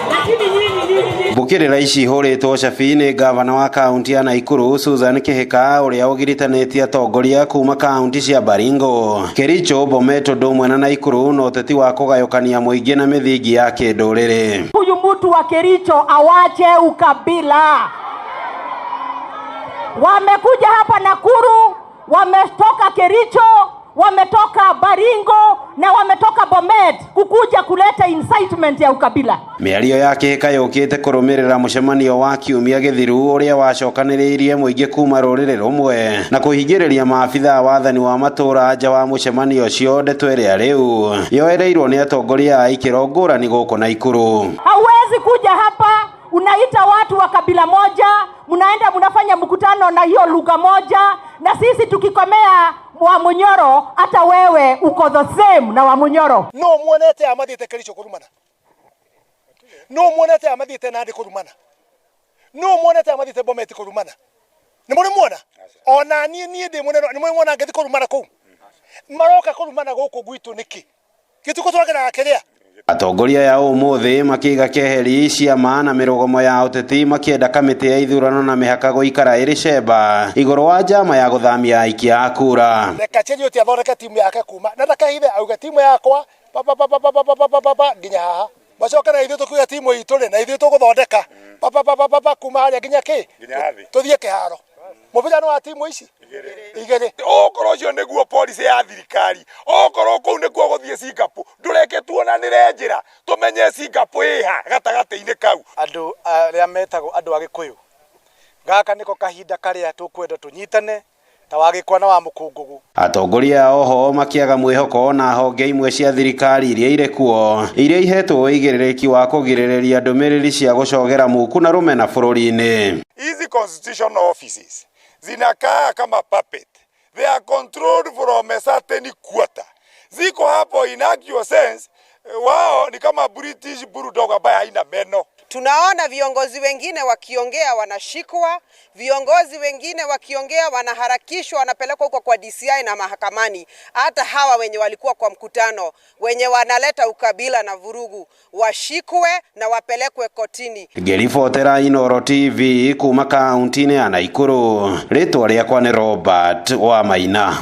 Lakini nyinyi nyinyi nyinyi Mbũkĩrĩra ici ihũrĩtwo cabi nĩ ngavana wa kaunti ya Nakuru Susan Kihika ũrĩa ũgiritanĩtie atongoria kuma kaunti cia Baringo, Kericho, Bomet ũndũ ũmwe na Nakuru na ũteti wa kũgayũkania mũingĩ na mĩthingi ya kĩndũrĩrĩ. Huyu mtu wa Kericho awache ukabila. Wamekuja hapa Nakuru, wametoka Kericho, wametoka Baringo na wametoka Bomet kukuja kuleta incitement ya ukabila. Mĩario ya Kihika yũkĩte kũrũmĩrĩra mũcemanio wa kiumia gĩthiru ũrĩa wacokanĩrĩirie mũingĩ kuma rũrĩrĩ rũmwe na kũhingĩrĩria maabithaa wathani wa matũũra nja wa mũcemanio ũcio. Ndeto ĩrĩa rĩu yoereirwo nĩ atongoria a ikĩro ngũrani gũkũ Nakuru. Hauwezi kuja hapa unaita watu wa kabila moja, mnaenda mnafanya mkutano na hiyo lugha moja, na sisi tukikomea Wamunyoro, hata wewe uko the same na Wamunyoro. No muonete aya mathiĩte Kericho kũrumana? No muonete aya mathiĩte Nandi kũrumana? No muonete aya mathiĩte Bomet kũrumana? Nĩ mũrĩ muona? Ona niĩ niĩ ndĩ mũnene, nĩ mũrĩ muona ngĩthiĩ kũrumana kũu? Maroka kũrumana gũkũ gwitũ nĩkĩ? Gĩtukũ twageraga kĩrĩa? Atongoria aya ũmũthĩ makĩiga keheri ciama na mĩrũgamo ya ũteti, makĩenda kamĩtĩ ya ithurano na mĩhaka gũikara ĩrĩ cemba igũrũ wa njama ya gũthamia aikia a kura. Reka Cheruiyot athondeke timu yake kuma na ndakehithe, auge timu yakwa pa pa pa pa pa pa pa pa pa pa nginya haha, macoke na ithuĩ tũkiuge timu itũ rĩ, na ithuĩ tũgũthondeka pa pa pa pa pa pa kuma harĩa nginya kĩ tũthiĩ kĩharo. Mũbira wa timu ici igĩrĩ. Okorwo ũcio nĩguo policy ya thirikari, okorwo kũu nĩkuo gũthiĩ Singapore, ndũreke tuonanĩre njĩra tũmenye Singapore ĩha gatagatĩ-inĩ kau. Andũ arĩa metagwo andũ a Gĩkũyũ, gaka nĩko kahinda karĩa tũkwenda tũnyitane ta wa Gĩkwa na wa Mũkũngũgũ. Atongoria a oho makĩaga mwĩhoko na honge imwe cia thirikari iria irĩ kuo, iria ihetwo ũigĩrĩrĩki wa kũgirĩrĩria ndũmĩrĩri cia gũcogera muku na rũmena bũrũri-inĩ. Hizi constitutional offices zinakaa kama puppet. They are controlled from a certain quarter. Ziko hapo in actual sense, wao ni kama British bulldog ambaye haina meno. Tunaona viongozi wengine wakiongea wanashikwa, viongozi wengine wakiongea wanaharakishwa, wanapelekwa huko kwa DCI na mahakamani. Hata hawa wenye walikuwa kwa mkutano, wenye wanaleta ukabila na vurugu, washikwe na wapelekwe kotini. Ngĩribotera Inooro TV kuma kaunti-inĩ ya Nakuru, rĩtwa rĩakwa nĩ Robert Wamaina.